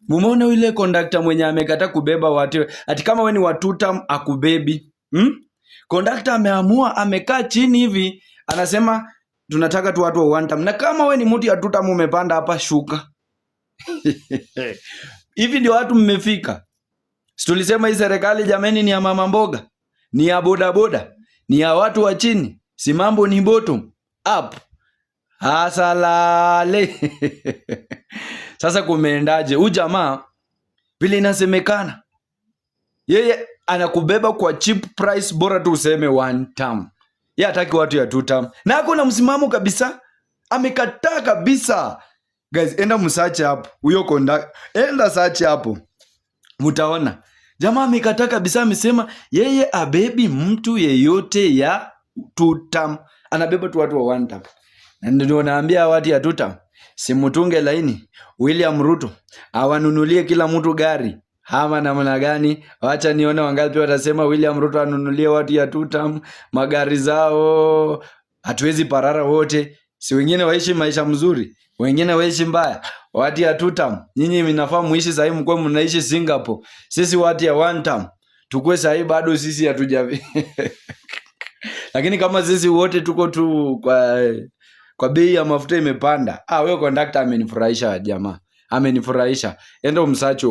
Mumeona yule kondakta mwenye amekataa kubeba watu, ati kama we ni wa two term akubebi, Kondakta ameamua, amekaa chini hivi, anasema tunataka tu watu wa one term, na kama we ni mtu ya two term umepanda hapa, shuka. Hivi ndio watu mmefika. Si tulisema hii serikali jameni ni ya mama mboga, ni ya bodaboda, ni ya watu wa chini, si mambo ni bottom up. Asalale. Sasa kumeendaje? Huyu jamaa vile inasemekana yeye anakubeba kwa cheap price, bora tu useme one term. Yeye hataki watu ya two term, na ako na msimamo kabisa, amekataa kabisa. Guys, enda msearch hapo huyo konda, enda search hapo mtaona jamaa amekataa kabisa, amesema yeye abebi mtu yeyote ya two term, anabeba tu watu wa one term. Na ndio naambia watu ya two term, simutunge laini William Ruto awanunulie kila mtu gari ama namna gani? Wacha nione wangapi watasema William Ruto anunulie watu ya two term magari zao. Hatuwezi parara wote, si wengine waishi maisha mzuri, wengine waishi mbaya. Watu ya two term, nyinyi mnafaa muishi sahii, mkuwe mnaishi Singapore. Sisi watu ya one term tukue sahii bado sisi hatuja lakini kama sisi wote tuko tu kwa bei ya mafuta imepanda. Ah, huyo kondakta amenifurahisha jamaa, amenifurahisha. Enda umsearch.